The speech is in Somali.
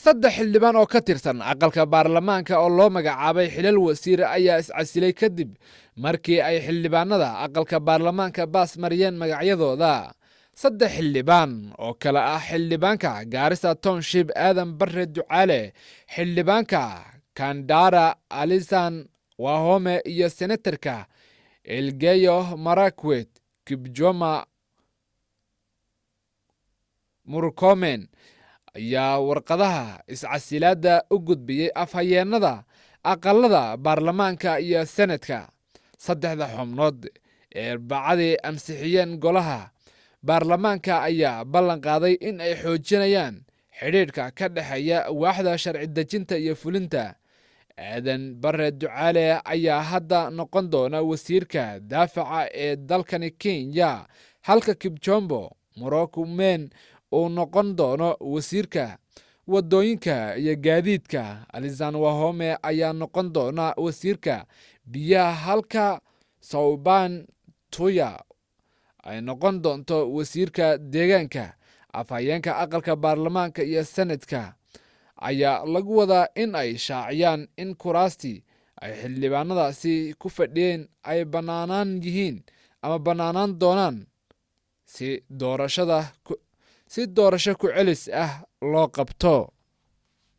Saddex xildhibaan oo ka tirsan aqalka baarlamaanka oo loo magacaabay xilal wasiir ayaa iscasilay kadib markii ay xildhibaanada aqalka baarlamaanka baas mariyeen magacyadooda. Saddex xildhibaan oo kale ah xildhibaanka Gaarisa Township Aadan Barre Ducaale, xildhibaanka Kandara Alisan Wahome iyo senatarka Elgeyo Marakwet Kipchumba Murkomen ayaa warqadaha iscasilaadda u gudbiyey afhayeenada aqalada baarlamaanka iyo senatka. Saddexda xubnood ee Arbacadii ansixiyeen golaha baarlamaanka ayaa ballan qaaday in ay xoojinayaan xidhiidhka ka dhexeeya waaxda sharci dejinta iyo fulinta. Aadan Bare Ducaale ayaa hadda noqon doona wasiirka daafaca ee dalkani Kenya, halka Kipchumba Murkomen uu noqon doono wasiirka wadooyinka iyo gaadiidka. Alizan Wahome ayaa noqon doona wasiirka biyaha, halka Soipan Tuya ay noqon doonto wasiirka deegaanka. Afhayeenka aqalka baarlamaanka iyo senatka ayaa lagu wadaa in ay shaaciyaan in kuraastii ay xildhibaanadaasi ku fadhiyeen ay bannaanaan yihiin ama bannaanaan doonaan si doorashada si doorasho ku celis ah loo qabto.